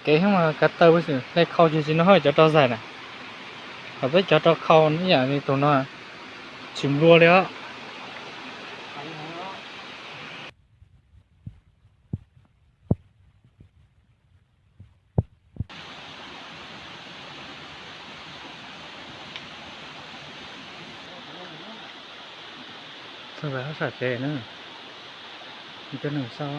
Kev mas kav taw, hle khau ces tsis no cov rau zais na. Ho peb cov rau khau ib yam li tus no, tsis nplua li os. Txog lawv hab sam kev na, cov neeg sau.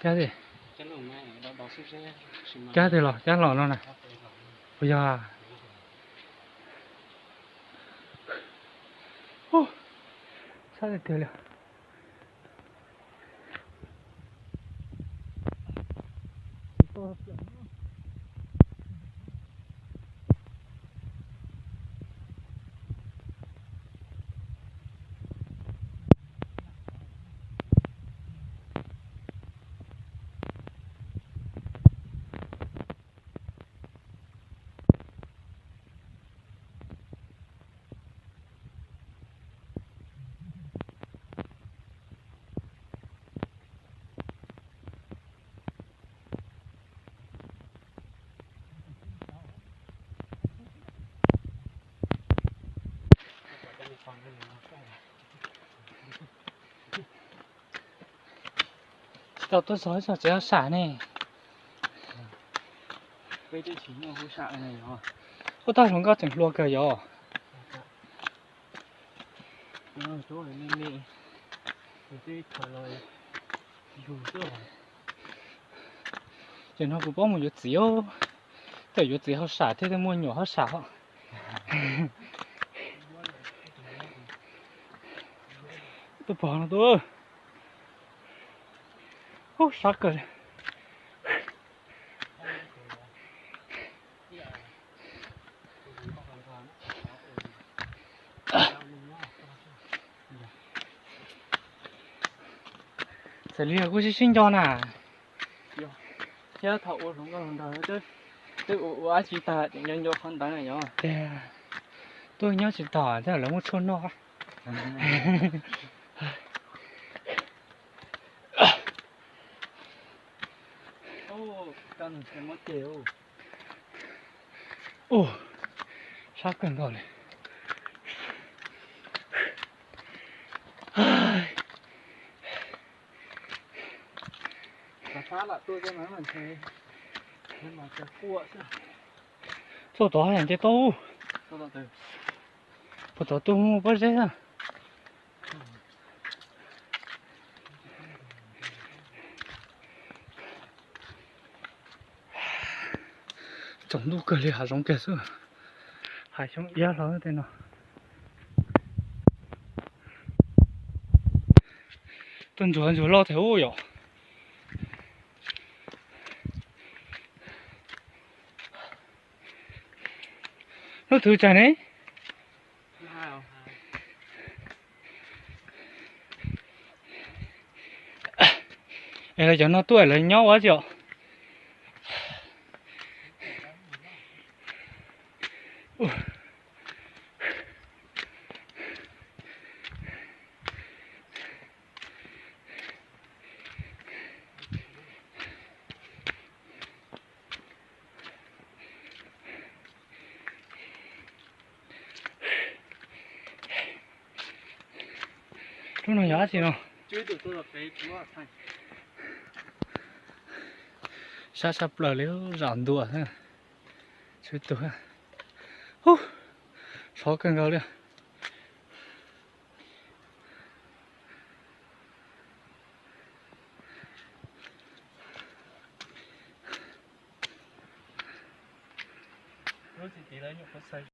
Cab tiag, cab tiag los cab los no na. Puas yog? Sab tiag tiag li. Tsis tau tuaj txog ib txog tsev hauj sam ne. Ua tag hluas nkauj tseem hluas kawg yom. Ces no kuv paub mus yuav txiv os. Tej yuav txiv hauj sam thiab tej muaj nyuam hauj sam os. Tuaj pom no tuaj. Ub, sab kawg li. Txawm li kuj sib sib nco na. Thiab thaum ua hluas nkauj hluas nraug twb ua ua dab tsi tag, nco nco qhov ntawd na yom. Tiag, tuaj nyob tsis tau thiab lawv muaj tshuaj noj. Ub, sab kawg nkaus li. Tuaj tod haj yam nce tau. Puag tod tuaj mus pob zeb na. Tsaus ntuj kawg li, hav zoov kiag xwb. Hav xyoob iab hlo tej no. Tuaj ntsuag ntsuag loj tiag ub yom. Hnub twg tsag ne? Es lawv cov no tuaj lawv nyob ua dab tsi os? Lub no yog dab tsi no? Sab sab plaws li, zam ntua xwb. Tshuav ib tug. Ub, sov kawg nkaus li.